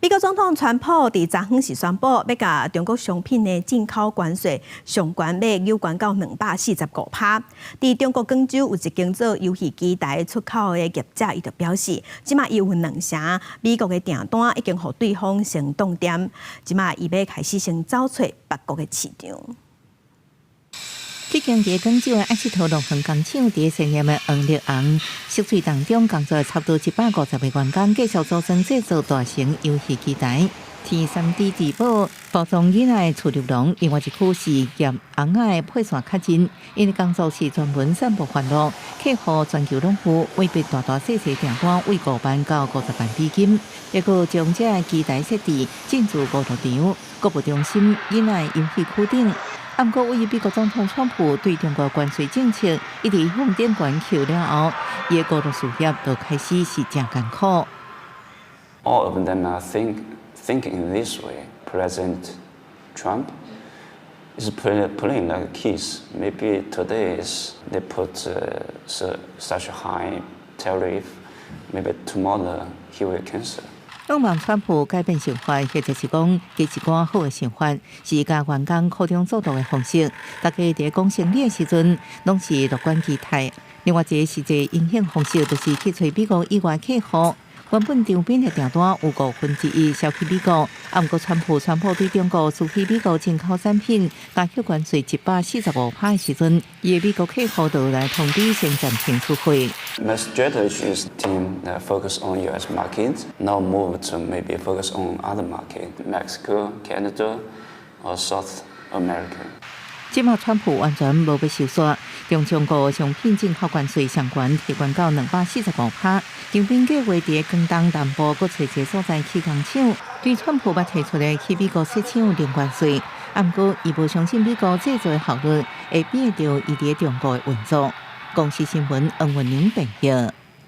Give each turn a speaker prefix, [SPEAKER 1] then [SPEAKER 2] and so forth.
[SPEAKER 1] 美國總統川普佇昨昏時宣布，欲共中國商品的進口關稅上懸欲扭懸到245趴。佇中國廣州有一間做遊戲機台出口的業者，伊就表示，這馬伊有兩成美國的訂單已經予對方先凍定，這馬伊欲開始先走揣別國的市場。
[SPEAKER 2] 這間佇廣州的愛仕濤樂園工廠，佇鮮豔的黃綠紅色水當中工作差不多150個員工，繼續組裝製造大型遊戲機台。添3D 珠寶包裝囡仔的儲入籠，另外一區是夾尪仔的配線較真。𪜶的工作是專門散布歡樂，客戶全球攏有，每筆大大細細訂單為5萬到50萬美金。抑閣將這个機台設置進駐遊樂場、購物中心、囡仔遊戲區等。毋過，對於美國總統川普對中國關稅政策一直向頂懸扣了後，伊的娛樂事業就開始是誠艱苦。
[SPEAKER 3] All of them are thinking in this way. President Trump is playing like keys. Maybe today is they put such a high tariff. Maybe tomorrow he will cancel.
[SPEAKER 2] 向望川普改變想法，或者是講加一寡好的想法，是共員工擴張速度的方式。大家佇講生理的時陣，攏是樂觀期待。另外一個實際影響方式，就是去揣美國以外客戶。原本長濱的訂單有1/5銷去美國，毋過川普宣布對中國輸去美國進口產品加扣關稅145趴的時陣，伊的美國客戶就來通知先暫停出貨。
[SPEAKER 3] My strategy is team focus on U.S. market, now move to maybe focus on other market, Mexico, Canada, or South America.
[SPEAKER 2] 這馬川普完全無欲收煞，將中國商品進口關稅上懸提懸到245趴。長濱計劃佇廣東南部閣揣一个所在起工廠，對川普捌提出的去美國設廠零關稅，毋過伊無相信美國製造的效率會比得著伊佇中國的運作。公視新聞黃文玲編譯。